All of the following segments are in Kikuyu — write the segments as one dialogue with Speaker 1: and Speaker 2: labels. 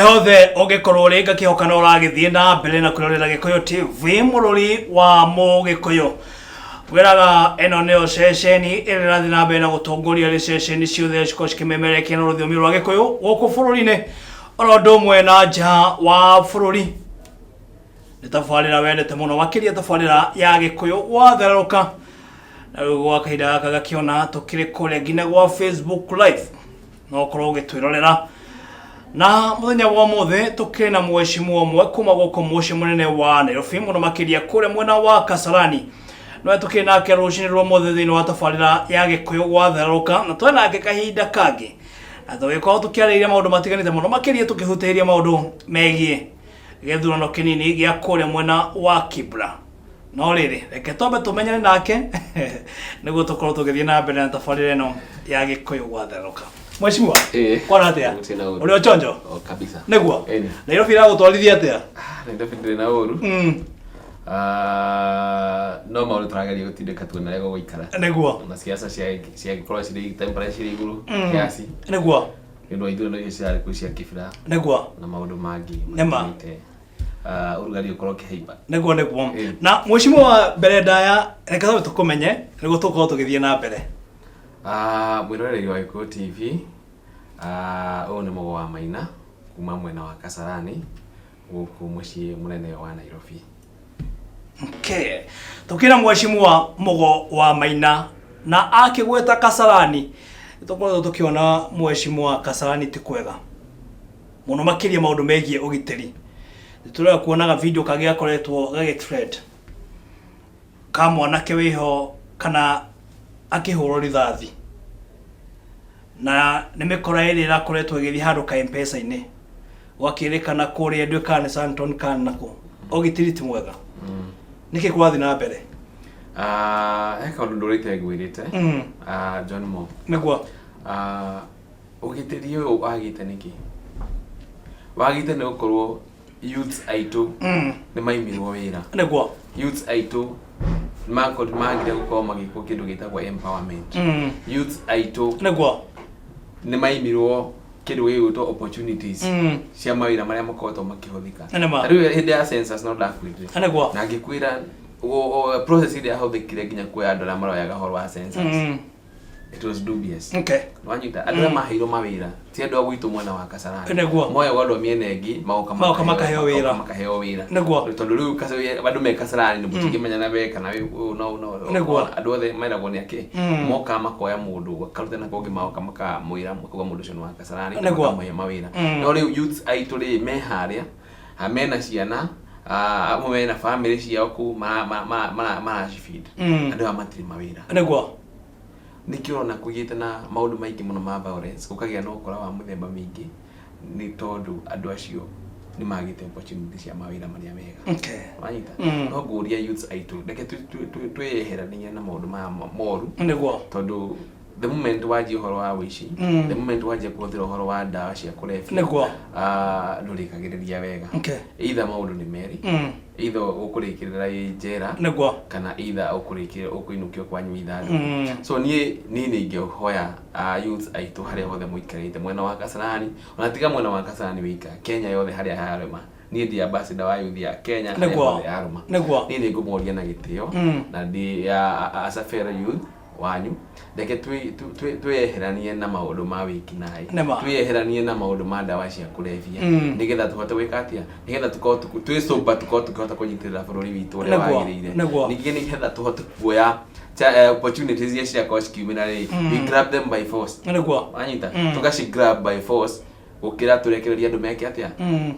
Speaker 1: Harĩa hothe ũngĩkorwo ũrĩ, ngakĩhoka no ũragĩthiĩ na mbere na kwĩrorera Gĩkũyũ TV, mũrũri wa Mũgĩkũyũ. Wĩraga ĩno nĩyo ceceni ĩrĩa ĩrathiĩ na mbere na gũtongoria harĩ ceceni ciothe cikorwo cikĩmemerekia na rũthiomi rwa Gĩkũyũ gũkũ bũrũri-inĩ, oro ũndũ ũmwe na nja wa bũrũri. Nĩ tabarĩra wendete mũno makĩria, tabarĩra ya Gĩkũyũ Gwatherũka. Na rĩu gwa kahinda gaka gakĩona tũkĩrĩ kũrĩa nginya gwa Facebook Live, no ũkorwo ũgĩtwĩrorera. Na mũthenya wa ũmũthĩ tũkĩrĩ na mheshimiwa ũmwe kuma gũkũ mũciĩ mũnene wa Nairobi, mũno makĩria kũrĩa mwena wa Kasarani. Nowe tũkĩrĩ nake rũcinĩ rwa ũmũthĩ thĩinĩ wa tabarĩra ya Gĩkũyũ Gwatherũka, na twĩ nake kahinda kangĩ na tũgĩkorwo tũkĩarĩrĩria maũndũ matiganĩte, mũno makĩria tũkĩhutĩrĩria maũndũ megiĩ gĩthurano kĩnini gĩa kũrĩa mwena wa Kibra. No rĩrĩ, reke twambe tũmenyane nake nĩguo tũkorwo tũgĩthiĩ na mbere na tabarĩra ĩno ya Gĩkũyũ Gwatherũka. Mheshimiwa, kwana atĩa?
Speaker 2: Gũtirĩ na ũru.
Speaker 1: Ũrĩ o chonjo?
Speaker 2: O kabisa.
Speaker 1: Nĩguo.
Speaker 2: Ĩni.
Speaker 1: Nairobi ĩragũtwarithia atĩa?
Speaker 2: Ah, Nairobi ndĩrĩ na ũru. Ah, no maũndũ tũrageria gũtindĩka tuone ũrĩa gũgũikara. Na siasa ciagĩkorwo cirĩ temperature cirĩ igũrũ kiasi. Nĩ ũndũ wa ithurano icio cirarĩ kuo cia Kibra na maũndũ mangĩ
Speaker 1: Nĩma.
Speaker 2: matũmĩte ah, ũrugarĩ ũkorwo ũkĩhaimba.
Speaker 1: Nĩguo. Na mheshimiwa, mbere ndaya, reke twambe tũkũmenye nĩguo tũkorwo tũgĩthiĩ na mbere.
Speaker 2: Ah, mwĩroreri wa Gĩkũyũ TV, ah, ũyũ nĩ Mũgo wa Maina kuma mwena wa Kasarani gũkũ mũciĩ mũnene wa Nairobi.
Speaker 1: Okay. Tukira mheshimiwa Mugo wa Maina na akĩgweta Kasarani, tũkoretwo tũkĩona, mheshimiwa, Kasarani ti kwega mũno makĩria maũndũ megiĩ ũgitĩri. Nĩtũrega kuonaga video kangĩ gakoretwo gagĩ trend ka mwanake wĩho kana akĩhũrwo rithathi, na nĩ mĩkora ĩrĩa ĩrakoretwo ĩgĩthiĩ handũ ka M-Pesa-inĩ, gwakĩrĩkana kũrĩa nduĩkaga nĩ Sandton kana nakũ, ũgitĩri ti mwega. Nĩkĩ kũrathiĩ na mbere?
Speaker 2: Ah, he kaũndũ ndũrĩte ngwĩrĩte. Ah, John Mo. Ah, ũgitĩri ũyũ wagĩte nĩkĩ? Wagĩte nĩ gũkorwo youths aitũ nĩ maimirwo wĩra. Youths aitũ magire gũkorwo magĩkwo kĩndũ gĩtagwo empowerment. Youths aitũ nĩ maimirwo kĩndũ gĩgwĩtwo opportunities cia mawĩra marĩa makoretwo makĩhũthĩka.
Speaker 1: Nĩma.
Speaker 2: Ta rĩu hĩndĩ ya census no ndakwĩrire na ngĩkwĩra process ĩrĩa yahũthĩkire nginya kuoya andũ arĩa maroyaga ũhoro wa census, it was dubious. Wanyita, andũ arĩa maheirwo mawĩra ti andũ a gwitũ mwena wa Kasarani. Moyagwo andũ a mĩena ĩngĩ, magoka.
Speaker 1: Magoka makaheo wĩra.
Speaker 2: Magoka makaheo wĩra. Tondũ rĩu andũ me Kasarani mũtingĩmenyana we kana we ũyũ no andũ othe meragwo nĩ akĩ. Moka makoya mũndũ karute na kũngĩ, magoka makamwĩra, makauga mũndũ ũcio nĩ wa Kasarani na makamũhe mawĩra. No rĩu youths aitũ rĩ, me harĩa ha, mena ciana, ah, amwe mena family ciao kũu maracifeed. Andũ aya matirĩ mawĩra. Nĩkĩo ũrona kũgĩte na maũndũ maingĩ mũno ma violence, gũkagĩa na ũkora wa mũthemba mĩingĩ, nĩ tondũ andũ acio nĩ magĩte opportunity cia mawĩra marĩa mega. Wanyita? No ngũria youths aitũ, reke twĩyeheranie na maũndũ maya moru, tondũ the moment wanjia ũhoro wa ũici, the moment wanjia kũhũthĩra ũhoro wa ndawa cia kũrebia, ah, ndũrĩkagĩrĩria wega. Either maũndũ nĩ merĩ, either ũkũrĩkĩrĩra wĩ njera kana either ũkũrĩkĩrĩra ũkũinũkio kwanyu ithandũkũ. So niĩ nĩ ingĩhoya youths aitũ harĩa hothe mũikarĩte mwena wa Kasarani, ona tiga mwena wa Kasarani wika, Kenya yothe harĩa yarũma, niĩ ndi ambassador wa youth ya Kenya harĩa hothe yarũma. Niĩ nĩ ngũmoria na gĩtĩo na ndĩ as a fellow youth wanyu, reke twĩyeheranie na maũndũ ma wĩkinaĩ, twĩyeheranie na maũndũ ma ndawa cia kũrebia, nĩgetha tũhote gwĩka atĩa? Nĩgetha tũkorwo twĩ sober, tũkorwo tũkĩhota kũnyitĩrĩra bũrũri witũ ũrĩa wagĩrĩire. Ningĩ nĩgetha tũhote kuoya opportunities iria ciakorwo cikiumĩra rĩ, we grab them by force. Wanyita? Tũgaci grab by force gũkĩra tũrekererie andũ meke atĩa.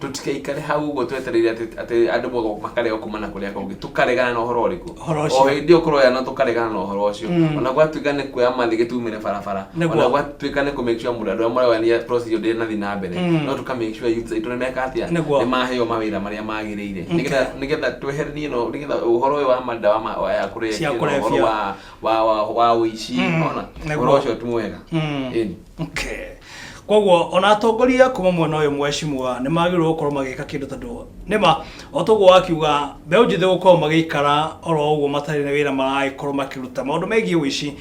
Speaker 2: Tũtikaikare hau ũguo twetereire atĩ andũ makareo kuma na kũrĩa kũngĩ, tũkaregana na ũhoro ũrĩkũ?
Speaker 1: Ũhoro ũcio.
Speaker 2: O hĩndĩ ĩyo kũroya na tũkaregana na ũhoro ũcio. Ona gwatuĩka nĩ kuoya mathĩ gĩtumĩre barabara, ona gwatuĩka nĩ kũ make sure mũndũ andũ arĩa maroyania procedure ndĩnathiĩ na mbere, no tũka make sure youths aitũ nĩ meka atĩa? Nĩ maheo mawĩra marĩa magĩrĩire, nĩgetha tweheranie no nĩgetha ũhoro ũyũ wa mandawa ya kũrebia
Speaker 1: Cia
Speaker 2: na ũhoro
Speaker 1: kũrebia.
Speaker 2: wa ũici, ona ũhoro ũcio ti mwega. Ĩni.
Speaker 1: Okay. Koguo ona atongoria kuma mwena ũyũ, mheshimiwa, nĩ magĩrĩirwo gũkorwo magĩka kĩndũ, tondũ nĩma o toguo wakiuga, mbeũ njĩthĩ gũkorwo magĩikara oro ũguo matarĩ na wĩra maragĩkorwo makĩruta, maũndũ megiĩ ũici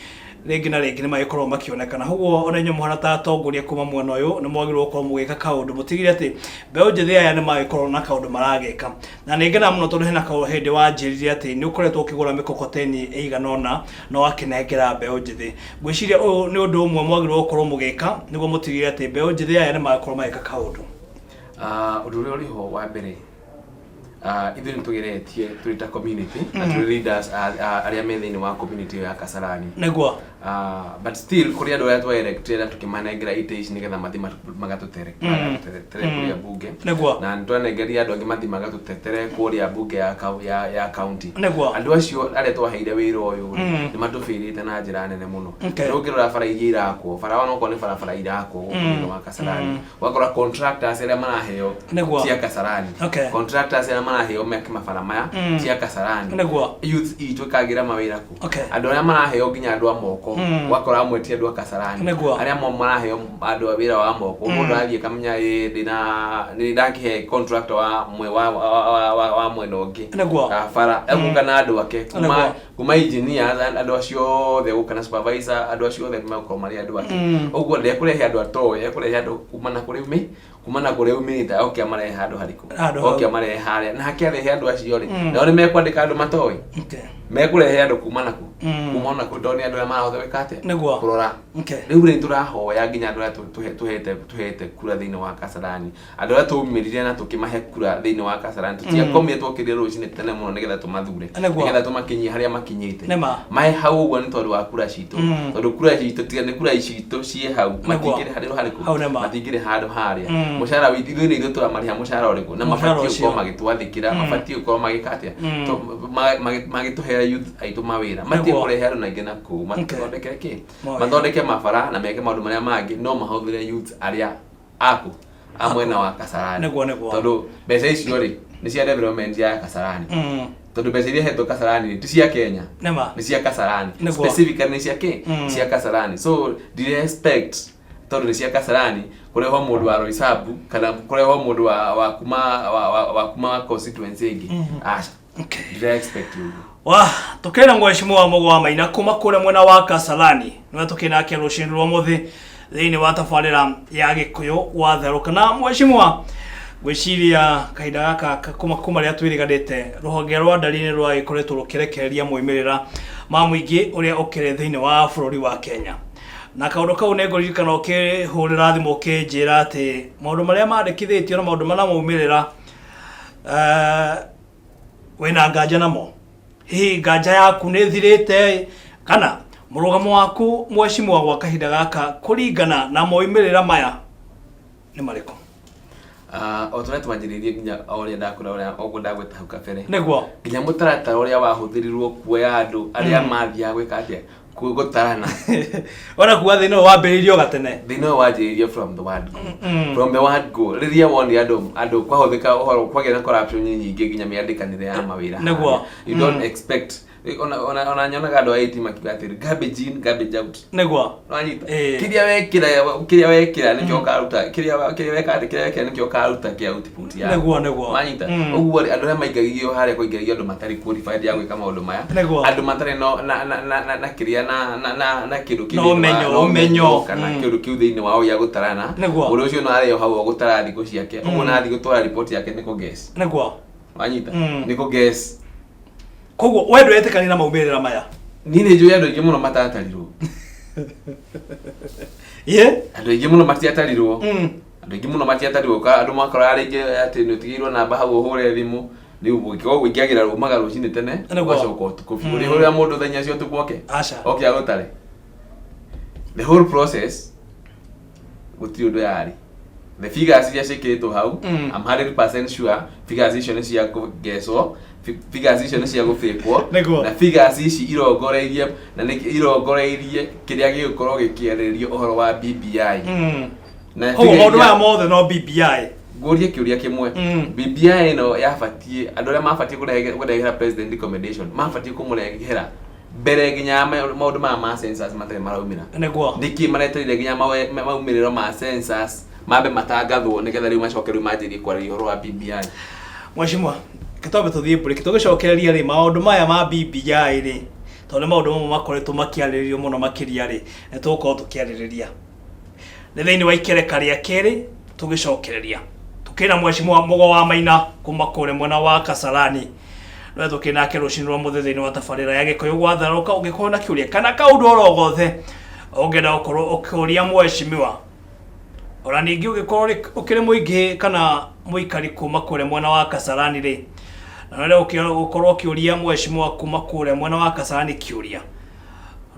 Speaker 1: Rĩngĩ na rĩngĩ nĩ magĩkoragwo makĩonekana. Ũguo ona inyuĩ mũhana ta atongoria kuma mwena ũyũ nĩ mwagĩrĩirwo gũkorwo mũgĩka kaũndũ mũtigĩrĩre atĩ mbeũ njĩthĩ aya nĩ magĩkorwo na kaũndũ maragĩka. Na nĩ ngenaga mũno tondũ hena kaũ hĩndĩ wanjĩrire atĩ nĩ ũkoretwo ũkĩgũra mĩkokoteni ĩigana ũna na ũgakĩnengera mbeũ njĩthĩ. Ngwĩciria ũyũ nĩ ũndũ ũmwe mwagĩrĩirwo gũkorwo mũgĩka nĩguo mũtigĩrĩre atĩ mbeũ njĩthĩ aya nĩ magĩkorwo magĩka kaũndũ.
Speaker 2: Ũndũ ũrĩa ũrĩ ho wa mbere, ithuĩ nĩ tũgeretie tũrĩ ta community na tũrĩ leaders arĩa me thĩinĩ wa community ĩyo ya Kasarani. But still kũrĩ andũ arĩa twa-electire na tũkĩmanengera itĩ ici nĩgetha mathiĩ magatũtere magatũtetere kũrĩa bunge. Na nĩ twanengerire andũ angĩ mathiĩ magatũtetere kũrĩa bunge ya ya county. Andũ acio arĩa twaheire wĩra ũyũ rĩ, nĩ matũbĩrĩte na njĩra nene mũno. Rĩu ũngĩrora bara iria irakwo, bara onokorwo nĩ barabara irakwo gũkũ thĩinĩ wa Kasarani, Ũgakora contractors arĩa maraheo ti a Kasarani. Contractors arĩa maraheo meke mabara maya ti a Kasarani. Youth itũ ĩkagĩra mawĩra kũ? Andũ arĩa maraheo nginya andũ a moko, ũgakora amwe ti andũ a Kasarani. Arĩa amwe maraheo andũ a wĩra wa moko, mũndũ arathiĩ akamenya ĩ ndĩna nĩ ndakĩhe contractor wa mwe wa wa wa wa mwena ũngĩ. Bara egũka na andũ ake kuma kuma engineers andũ acio othe gũka na supervisor andũ acio othe megũkorwo marĩ andũ ake. Ũguo ndekũrehe andũ atoĩ, ekũrehe andũ kuma na kũrĩa aumĩ kuma na kũrĩa aumĩte, oke amarehe handũ harĩkũ?
Speaker 1: Handũ hau.
Speaker 2: Oke amarehe harĩa. Na hakĩarehe andũ acio rĩ, nao nĩ mekwandĩka andũ matoĩ? Mekũrehe andũ kuma na kũ? Kuma ona kũ, tondũ nĩ andũ arĩa marahota gwĩka atĩa? Kũrora. Rĩu rĩ tũrahoya nginya andũ arĩa tũhete tũhete kura thĩinĩ wa Kasarani, andũ arĩa twaumĩrire na tũkĩmahe kura thĩinĩ wa Kasarani, tũtiakomire, twokĩrire rũcinĩ tene mũno nĩgetha tũmathure, nĩgetha tũmakinyie harĩa makinyĩte. Mae hau ũguo nĩ tondũ wa kura citũ, tondũ kura citũ, tiga nĩ kura citũ ciĩ hau, matingĩrĩ harĩ harĩkũ?
Speaker 1: Hau nĩma.
Speaker 2: Matingĩrĩ handũ harĩa. Mũcara witũ, ithuĩ nĩ ithuĩ tũramarĩha mũcara ũrĩkũ? Na
Speaker 1: Mũcara
Speaker 2: mabatiĩ
Speaker 1: ũcio.
Speaker 2: gũkorwo magĩtwathĩkĩra, mabatiĩ gũkorwo magĩka atĩa? Magĩtũhe youth aitũ mawĩra. Matige kũrehe andũ aingĩ na kũu, mathondeke kĩ?
Speaker 1: Mawĩra.
Speaker 2: Mathondeke mabara na meke maũndũ marĩa mangĩ, no mahũthĩre youth arĩa aku a mwena wa Kasarani.
Speaker 1: Nĩguo.
Speaker 2: Tondũ mbeca icio rĩ nĩ cia development ya Kasarani. Tondũ mbeca iria ihetwo Kasarani rĩ ti cia Kenya, nĩ cia Kasarani. Specifically nĩ cia kĩ? Cia Kasarani. So ndire expect tondũ nĩ cia Kasarani kũrehwo mũndũ wa Roysambu kana kũrehwo mũndũ wa wa kuma wa, wa, wa kuma constituency ĩngĩ. Aca. Ndire expect ũguo.
Speaker 1: Wa tukĩrĩ na mheshimiwa Mũgo wa Maina kuma kũrĩa mwena wa Kasarani, nĩwe tũkĩrĩ nake rũcinĩ rwa ũmũthĩ thĩinĩ wa tabarĩra ya Gĩkũyũ gwatherũka. Na mheshimiwa, ngwĩciria kahinda gaka kuma rĩrĩa twĩrĩganĩte, rũhonge rwa ndari nĩ rwagĩkoretwo rũkĩrekereria moimĩrĩra ma mũingĩ ũrĩa ũkĩrĩ thĩinĩ wa bũrũri wa Kenya. Na kaũndũ kau nĩ ngũririkana ũkĩhũrĩra thimũ ũkĩnjĩra atĩ maũndũ marĩa mandĩkithĩtio na maũndũ marĩa maumĩrĩra, wĩna nganja namo. Hihi nganja yaku nĩ ĩthirĩte kana mũrũgamo waku mheshimiwa gwa kahinda gaka kũringana na moimĩrĩra maya nĩ marĩkũ?
Speaker 2: O ta ũrĩa twanjĩrĩirie nginya o ũrĩa ndakwĩra ũrĩa ũguo ndagwĩta hau kabere, Nginya mũtaratara ũrĩa wahũthĩrirwo kuoya andũ arĩa mathiaga gwĩka atĩa, gũtarana.
Speaker 1: Ona kuga thĩna ũyũ wambĩrĩirio gatene.
Speaker 2: Thĩna ũyũ wanjĩrĩirio from the word go. From the word go, rĩrĩa wonire andũ kwahũthĩka ũhoro kwagĩa na corruption nyingĩ nginya mĩandĩkanĩre ya mawĩra harĩa. You don't expect ona nyonaga andũ a IT makiuga atĩrĩ, "Garbage in, garbage out." Nĩwanyita? Kĩrĩa wekĩra nĩkĩo ũkaruta, kĩrĩa weka atĩ, kĩrĩa wekĩra nĩkĩo ũkaruta kĩa output yaku. Wanyita? Ũguo rĩ, andũ arĩa maingagio harĩa kũingagio andũ matarĩ qualified ya gwĩka maũndũ maya. Andũ matarĩ no na na na na na kĩrĩa na na na na kĩndũ kĩu
Speaker 1: Na
Speaker 2: thĩinĩ wa-
Speaker 1: ũmenyo,
Speaker 2: na
Speaker 1: ũmenyo.
Speaker 2: ũmenyo kana kĩndũ kĩu thĩinĩ wao gĩa gũtarana. Ũndũ ũcio no arĩ o hau o gũtara thikũ ciake. Ũguo na athiĩ gũtwara report yake nĩ kũ guess. Wanyita? Nĩ kũ guess.
Speaker 1: Koguo we ndwetĩkania na maumĩrĩra maya?
Speaker 2: Niĩ nĩ njũĩ andũ aingĩ mũno matatarirwo. Andũ aingĩ mũno matiatarirwo. Andũ aingĩ mũno matiatarirwo. Andũ makoraga rĩngĩ atĩ nĩ ũtigĩirwo namba hau ũhũre thimũ. Rĩu ũngĩkorwo ũingĩagĩra umaga rũcinĩ tene, ũgacoka ũtukũ biũ. Ũrĩhũrĩra mũndũ thaa inya cia ũtukũ oke?
Speaker 1: Aca.
Speaker 2: Oke agũtare. The whole process gũtirĩ ũndũ yarĩ. The figures iria ciĩkĩrĩtwo hau, I'm 100% sure figures icio nĩ cia kũgecwo, figures icio nĩ cia gũbĩkwo, na figures ici irongoreirie, na nĩ irongoreirie kĩrĩa gĩgũkorwo gĩkĩarĩrĩrio ũhoro wa BBI.
Speaker 1: Na Koguo maũndũ maya mothe no BBI.
Speaker 2: Ngũrie kĩũria kĩmwe. BBI ĩno yabatiĩ, andũ arĩa mabatiĩ kũrehera president recommendation, mabatiĩ kũmũrehera mbere nginya ya maũndũ maya ma census matarĩ maraumĩra. Nĩkĩ maretereire nginya maumĩrĩro ma census mambe matangathwo nĩgetha rĩu macoke rĩu manjĩrie kwarĩria ũhoro wa BBI?
Speaker 1: Mheshimiwa, reke twambe tũthiĩ break, tũgĩcokereria rĩ maũndũ maya ma BBI rĩ, Tondũ nĩ maũndũ mamwe makoretwo makĩarĩrĩrio mũno makĩria rĩ, nĩ tũgũkorwo tũkĩarĩrĩria. Nĩ thĩinĩ wa ikereka rĩa kerĩ tũgĩcokereria. Tũkĩrĩ na Mheshimiwa Mũgo wa Maina kuma kũrĩa mwena wa Kasarani. No tũkĩrĩ nake rũcinĩ rwa mũthĩ thĩinĩ wa tabarĩra ya Gĩkũyũ gwatharũka. Ũngĩkorwo na kĩũria kana kaũndũ oro gothe ũngĩenda gũkorwo ũkĩũria Mheshimiwa, ona ningĩ ũngĩkorwo ũkĩrĩ mũingĩ kana mũikari kuma kũrĩa mwena wa Kasarani rĩ, na wende gũkorwo ũkĩũria Mheshimiwa kuma kũrĩa mwena wa Kasarani kĩũria,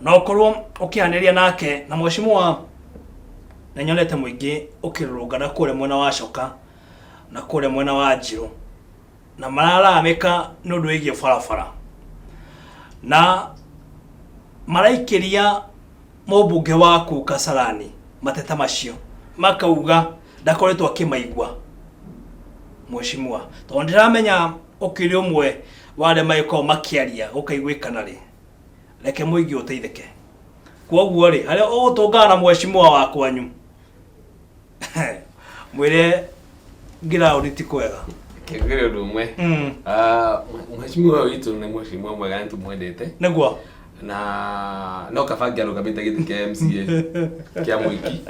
Speaker 1: no ũkorwo ũkĩaranĩria nake. Na Mheshimiwa, nĩ nyonete mũingĩ ũkĩrũrũngana kũrĩa mwena wa Coka na kũrĩa mwena wa Njirũ, na marararamĩka nĩ ũndũ wĩgiĩ barabara, na maraikĩria mũmbunge waku Kasarani mateta macio, makauga ndakoretwo akĩmaigua. Mheshimiwa, tondũ ndĩramenya ũkĩrĩ ũmwe wa arĩa magĩkoragwo makĩaria gũkaiguĩkana rĩ, reke mũingĩ ũteithĩke. Kwoguo rĩ, harĩa ũgũtũngana na mheshimiwa wa kwanyu, mwĩre ngiraũndi ti kwega.
Speaker 2: Kĩngĩrĩ ũndũ ũmwe. Ah, mheshimiwa witũ nĩ mheshimiwa mwega, nĩ tũmwendete.
Speaker 1: Nĩguo.
Speaker 2: Na no kaba angĩarũgamĩte gĩtĩ kĩa MCA kĩa Mwiki.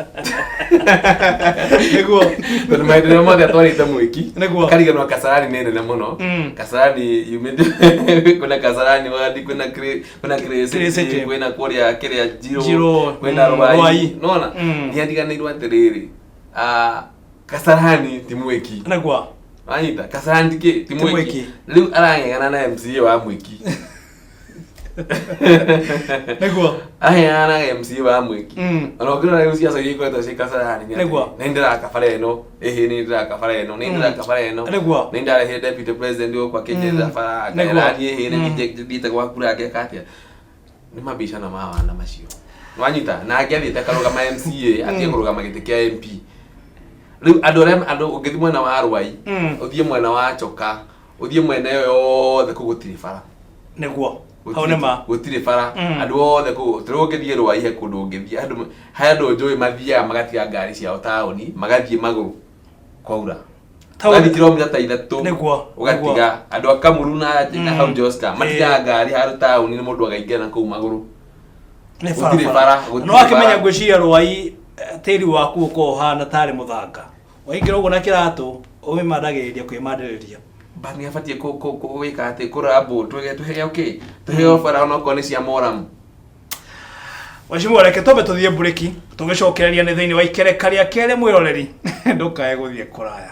Speaker 1: Nĩguo.
Speaker 2: Tondũ mahinda marĩa mothe atwarĩte Mwiki, kariganwa Kasarani nĩ nene mũno. Kasarani yumĩte kwĩna Kasarani wadi, kwĩna kwĩna
Speaker 1: Grey
Speaker 2: City,
Speaker 1: City.
Speaker 2: Kwĩna kũrĩa kĩrĩa Njirũ,
Speaker 1: Njirũ,
Speaker 2: kwĩna Rwai.
Speaker 1: Rwai.
Speaker 2: Nona nĩ ariganĩirwo atĩrĩrĩ, ah, Kasarani ti Mwiki.
Speaker 1: Nĩguo.
Speaker 2: Wanyita Kasarani ti kĩ? Ti
Speaker 1: Ti
Speaker 2: Mwiki.
Speaker 1: Mwiki.
Speaker 2: Rĩu arang'eng'ana na MCA wa Mwiki.
Speaker 1: Nĩguo.
Speaker 2: Arang'eng'ana na MCA wa Mwiki. Ona ũngĩrora rĩu ciaca iria ikoretwo ciĩ Kasarani nĩ atĩ,
Speaker 1: Nĩguo.
Speaker 2: nĩ ndĩraka bara ĩno, ĩhĩ nĩ ndĩraka bara ĩno, nĩ ndĩraka bara ĩno.
Speaker 1: Nĩguo.
Speaker 2: Nĩ ndarehire deputy president gũkũ akĩnjerera bara,
Speaker 1: Nĩguo.
Speaker 2: ngaera niĩ ĩhĩ nĩ thiĩte gwa kura ngeka atĩa. Nĩ mabicana ma wana macio. Wanyita na angĩathiĩte akarũgama MCA, atige kũrũgama gĩtĩ kĩa MP. Rĩu andũ arĩa andũ ũngĩthiĩ mwena wa Rwai, ũthiĩ mwena wa Choka, ũthiĩ mwena ĩyo yothe kũu gũtirĩ bara.
Speaker 1: Nĩguo. Hau nĩ ma.
Speaker 2: Gũtirĩ bara. Andũ othe kũu, ta rĩu ũngĩthiĩ Rwai he kũndũ ũngĩthiĩ, andũ he andũ njũĩ mathiaga magatiga ngari ciao taũni, magathiĩ magũrũ kwaura.
Speaker 1: Taũni.
Speaker 2: Ũgathiĩ kilomita ta 3.
Speaker 1: Nĩguo.
Speaker 2: Ũgatiga andũ a Kamuru na hau Joska, matigaga ngari handũ taũni na mũndũ akaingĩra na kũu magũrũ.
Speaker 1: Nĩ
Speaker 2: Gũtirĩ
Speaker 1: barabara.
Speaker 2: bara, gũtirĩ
Speaker 1: No akĩmenya
Speaker 2: bara.
Speaker 1: ngwĩciria Rwai tĩri waku ũkoragwo ũhana tarĩ mũthanga. Waingĩra ũguo na kĩratũ, ũmĩmandagĩrĩria kwĩmandĩrĩria.
Speaker 2: But nĩ abatiĩ gwĩka atĩ kũrora mbũ tũheo kĩ tũheo bara onokorwo nĩ cia moramu.
Speaker 1: Mheshimiwa, reke twambe tũthiĩ mburĩki, tũgĩcokereria nĩ thĩinĩ wa ikereka rĩa kerĩ. Mwĩroreri, ndũkae gũthiĩ kũraya.